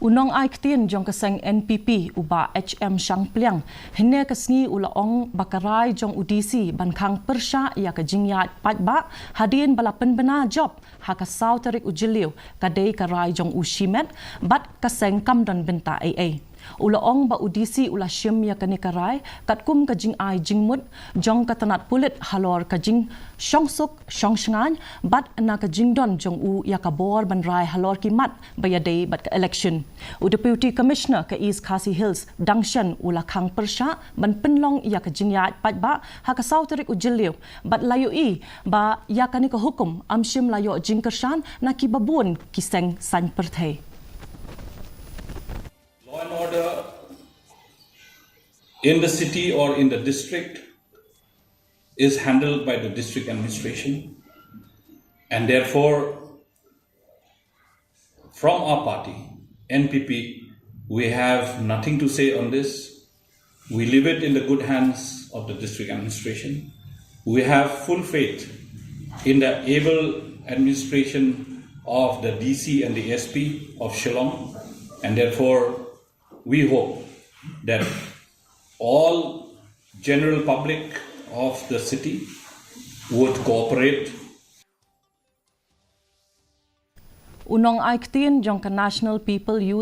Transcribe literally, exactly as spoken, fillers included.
U nongai ktien jong ka seng N P P, u Bah H M Shangpliang, hynne ka sngi u la ong ba ka rai jong u D C ban khang pyrshah ïa ka jingïaid paidbah hadien ba la pynbna jop ha ka saw tarik u Jylliew ka dei ka rai jong u shimet, bad ka seng kam don bynta ei ei. U la ong ba u D C u la shim ïa kane ka rai katkum ka jingai jingmut jong ka tnat pulit halor ka jingshongsuk shongshngaiñ bad na ka jingdon jong u ïa ka bor ban rai halor ki mat ba ïadei bad ka election. U Deputy Commissioner ka East Khasi Hills, Dangshen, u la khang pyrshah ban pynlong ïa ka jingïaid paidbah ha ka saw tarik u Jylliew, bad la ïohi ba ïa kane ka hukum ym shym la ïoh jingkyrshan na kiba bun ki seng saiñ pyrthei. Law and order in the city or in the district is handled by the district administration, and therefore, from our party, N P P, we have nothing to say on this. We leave it in the good hands of the district administration. We have full faith in the able administration of the D C and the S P of Shillong, and therefore we hope that all general public of the city would cooperate. U nongai ktien jong ka National People Youth